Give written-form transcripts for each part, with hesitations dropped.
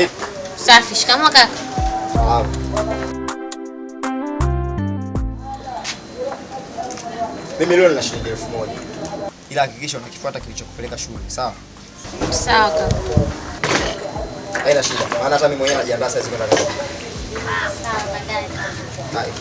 Vipi? Safi, shikamoo kaka. Salama. Mimi leo nina shilingi 1000. Ila hakikisha unakifuata kilichokupeleka shule, sawa? Sawa kaka. Haina shida. Maana hata mimi mwenyewe najiandaa sasa kwenda kazini. Sawa, baadaye. Hai.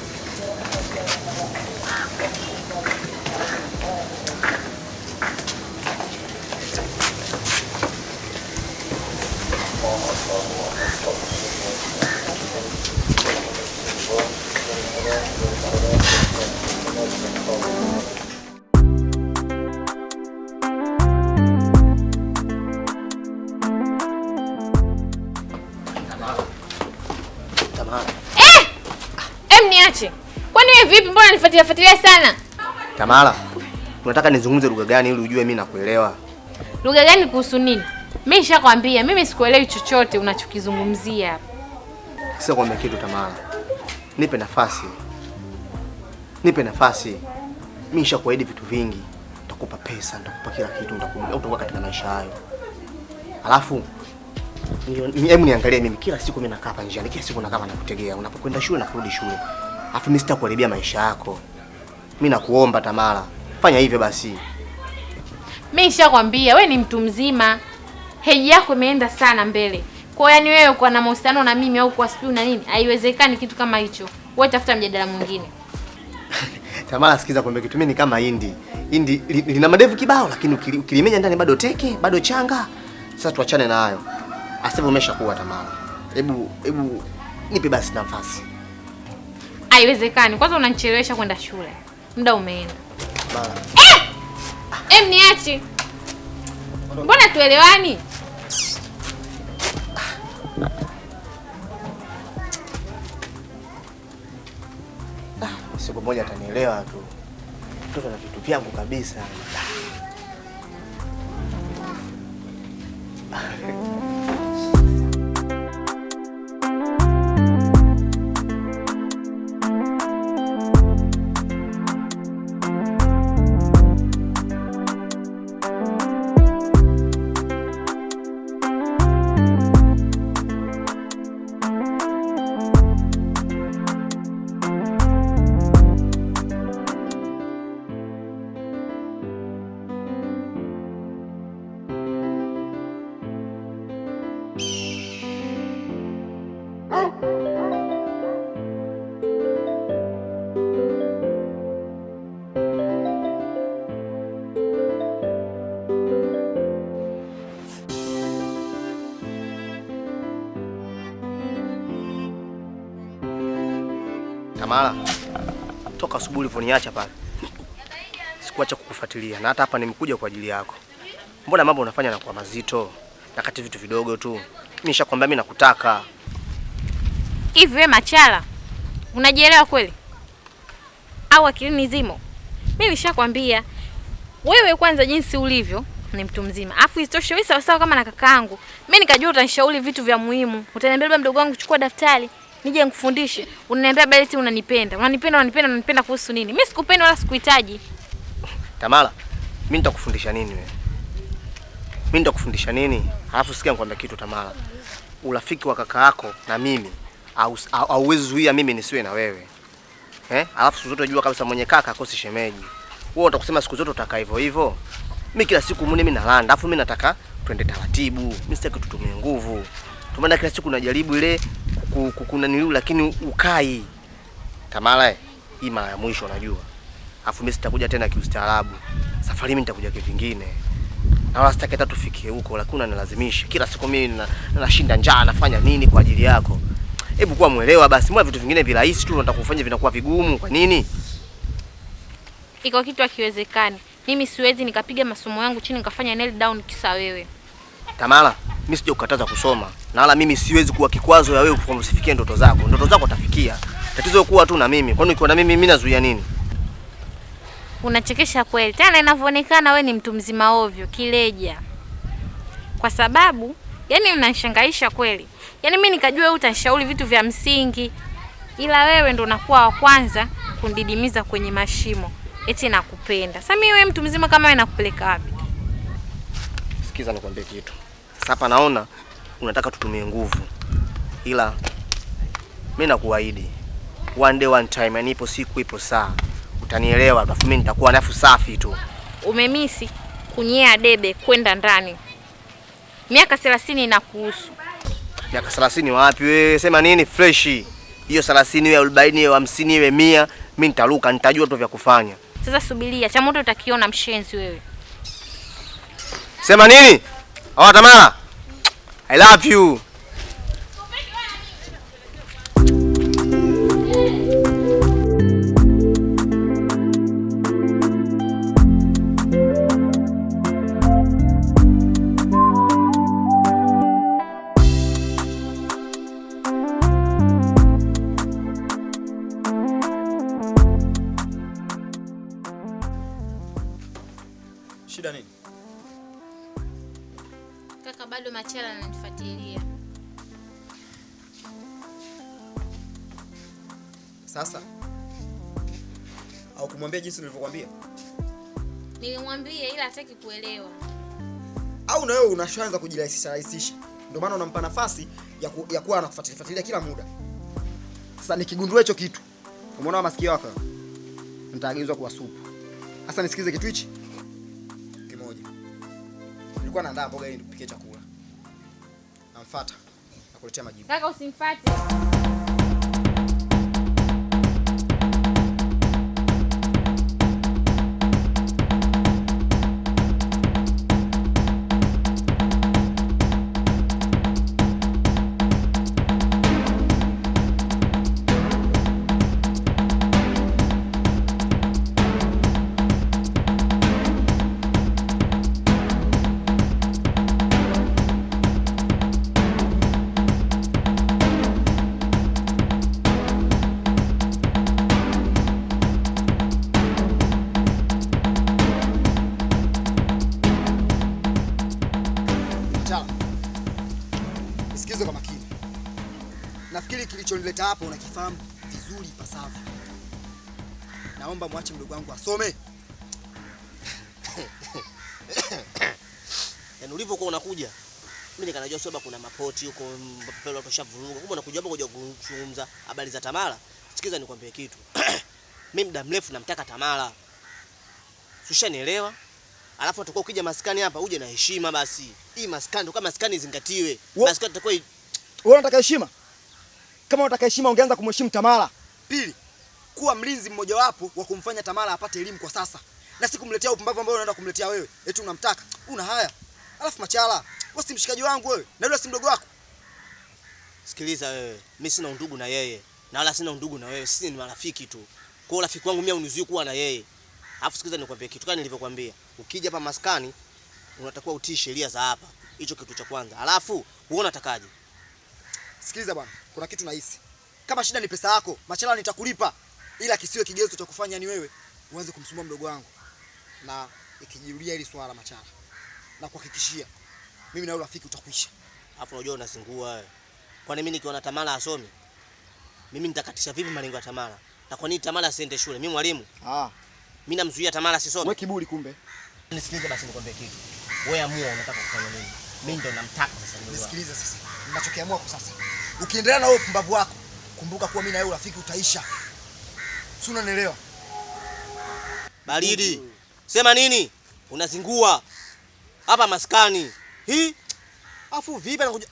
Tamara. Eh! Em, niache. Kwani wewe vipi? Mbona unanifuatilia fuatilia sana? Tamara, unataka nizungumze lugha gani ili ujue mimi nakuelewa? Lugha gani kuhusu nini? Mimi nishakwambia mimi sikuelewi chochote unachokizungumzia hapa. Sasa kwambia kitu Tamara. Nipe nafasi. Nipe nafasi. Mimi nishakuahidi vitu vingi. Nitakupa pesa, nitakupa kila kitu, nitakupa utakuwa katika maisha hayo. Alafu hebu niangalie mimi, kila siku mimi nakaa hapa njiani, kila siku nakaa nakutegea unapokwenda shule na kurudi shule. Alafu mimi sitakuharibia maisha yako. Mimi nakuomba Tamara, fanya hivyo basi. Mimi nishakwambia wewe ni mtu mzima. Heji yako imeenda sana mbele. Kwa hiyo yani wewe kwa na mahusiano na mimi au kwa sijui na nini, haiwezekani kitu kama hicho. Wewe tafuta mjadala mwingine. Tamara, sikiza kwambia kitu, mimi ni kama hindi. Hindi lina madevu kibao lakini ukilimenya ndani bado teke, bado changa. Sasa tuachane na hayo. Asivyo umeshakuwa Tamara. Hebu nipe basi nafasi. Haiwezekani. Kwanza unanichelewesha kwenda shule. Muda umeenda. Tamara. Em, niache. Mbona tuelewani? Siku moja atanielewa tu. Mtoto na vitu vyangu kabisa. Tamara, toka asubuhi ulivyoniacha pale sikuacha kukufuatilia, na hata hapa nimekuja kwa ajili yako. Mbona mambo unafanya yanakuwa mazito na kati vitu vidogo tu? Mimi nishakwambia mimi nakutaka. Hivi wewe machala, unajielewa kweli? Au akilini zimo? Mimi nishakwambia wewe kwanza jinsi ulivyo ni mtu mzima. Alafu isitoshe wewe sawa sawa kama na kakaangu. Mimi nikajua utanishauri vitu vya muhimu. Utaniambia baba mdogo wangu chukua daftari nije nikufundishe. Unaniambia bali eti unanipenda. Unanipenda, unanipenda, unanipenda kuhusu nini? Mimi sikupendi wala sikuhitaji. Tamara, mimi nitakufundisha nini wewe? Mimi nitakufundisha nini? Alafu sikia nikwambia kitu Tamara. Urafiki wa kaka yako na mimi hauwezi zuia mimi nisiwe na wewe. Alafu siku zote jua kabisa mwenye kaka akosi shemeji. Wewe utakusema siku zote utakaa hivyo hivyo. Mimi kila siku mimi nalanda, alafu mimi nataka twende taratibu. Mimi sitaki tutumie nguvu. Tumeenda kila siku najaribu ile kunaniliu lakini ukai. Tamara, hii mara ya mwisho unajua. Alafu mimi sitakuja tena kiustaarabu. Safari mimi nitakuja kivingine. Na wala sitaki hata tufikie huko, lakini unanilazimisha. Kila siku mimi nashinda njaa, nafanya nini kwa ajili yako? Hebu kuwa mwelewa basi. Mbona vitu vingine virahisi tu unataka kufanya vinakuwa vigumu? Kwa nini? Iko kitu hakiwezekani. Mimi siwezi nikapiga masomo yangu chini nikafanya nail down kisa wewe. Tamara, mimi sijakukataza kusoma. Na wala mimi siwezi kuwa kikwazo ya wewe kwamba usifikie ndoto zako. Ndoto zako utafikia. Tatizo kuwa tu na mimi. Kwani ukiwa na mimi mimi nazuia nini? Unachekesha kweli. Tena inavyoonekana wewe ni mtu mzima ovyo, kileja. Kwa sababu yani unanishangaisha kweli. Yaani mimi nikajua wewe utanishauri vitu vya msingi. Ila wewe ndo unakuwa wa kwanza kundidimiza kwenye mashimo. Eti nakupenda. Sasa mimi wewe mtu mzima kama wewe nakupeleka wapi? Sikiza nikwambie kitu. Sasa hapa naona Unataka tutumie nguvu. Ila mimi nakuahidi one day one time, yani ipo siku ipo saa utanielewa, alafu mimi nitakuwa nafu safi tu. Umemisi kunyea debe kwenda ndani. Miaka 30 inakuhusu. Miaka 30 wapi wewe? Sema nini fresh. Hiyo 30 iwe 40 iwe 50 iwe 100, mimi nitaruka, nitajua tu vya kufanya. Sasa subiria, cha moto utakiona mshenzi wewe. Sema nini? Awa Tamara. I love you. Shida nini? Kaka, bado Machala ananifuatilia. Sasa au kumwambia jinsi nilivyokuambia? Nilimwambia ila hataki kuelewa. Au na wewe unashaanza kujirahisisha rahisisha. Ndio maana unampa nafasi ya kuwa anakufuatilia fuatilia kila muda. Sasa nikigundua hicho kitu, umeona masikio yako? Nitaagizwa kuwa supu. Sasa nisikize kitu hichi kimoja. Nilikuwa naandaa mboga ili nikupikie chakula. Namfuata. Nakuletea majibu. Kaka, usimfuate. Machala, nisikize kwa makini. Nafikiri kilichonileta hapa unakifahamu vizuri ipasavyo. Naomba mwache mdogo wangu asome. Yaani ulivyokuwa unakuja mimi nikanajua soba kuna mapoti huko mbele watu washavuruga. Kumbe unakuja hapo kuja kuzungumza habari za Tamara. Sikiza nikwambie kitu. Mimi muda mrefu namtaka Tamara. Ushanielewa? Alafu atakuwa ukija maskani hapa uje na heshima basi. Hii maskani ndio kama maskani izingatiwe. Maskani itakuwa Wewe unataka heshima? Kama unataka heshima ungeanza kumheshimu Tamara. Pili, kuwa mlinzi mmojawapo wa kumfanya Tamara apate elimu kwa sasa. Na si kumletea upumbavu ambao unaenda kumletea wewe. Eti unamtaka. Una haya. Alafu Machala, wewe si mshikaji wangu wewe. Na yule si mdogo wako. Sikiliza wewe, mimi sina undugu na yeye na wala sina undugu na wewe, sisi ni marafiki tu. Kwa hiyo rafiki wangu mimi unizuii kuwa na yeye. Alafu sikiliza nikwambie kitu kama nilivyokuambia. Ukija hapa maskani unatakiwa utii sheria za hapa. Hicho kitu cha kwanza. Alafu wewe unatakaje? Sikiliza bwana, kuna kitu nahisi. Kama shida ni pesa yako, Machala nitakulipa. Ila kisiwe kigezo cha kufanya ni wewe uanze kumsumbua mdogo wangu. Na ikijirudia hili swala Machala, na kuhakikishia mimi na urafiki utakwisha. Alafu unajua unazingua wewe. Kwani mimi nikiona Tamara asomi, mimi nitakatisha vipi malengo ya Tamara? Na kwa nini Tamara asiende shule? Mimi mwalimu. Mimi namzuia Tamara asisome. Wewe kiburi kumbe. Nisikilize basi nikwambie kitu. Wewe amua unataka kufanya nini. Mimi ndo namtaka sasa mdogo wangu. Nisikilize sasa. Ninachokiamua kwa sasa. Ukiendelea na wewe upumbavu wako, kumbuka kuwa mimi na wewe urafiki utaisha. Si unanielewa? Baridi. Sema nini? Unazingua. Hapa maskani. Hii. Afu vipi anakuja?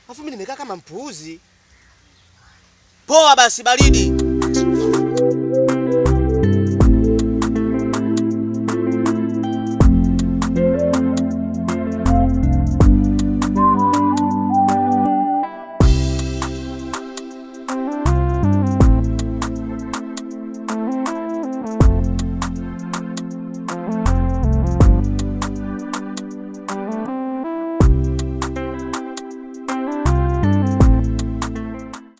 Afu mimi nimekaa kama mpuuzi. Poa basi baridi.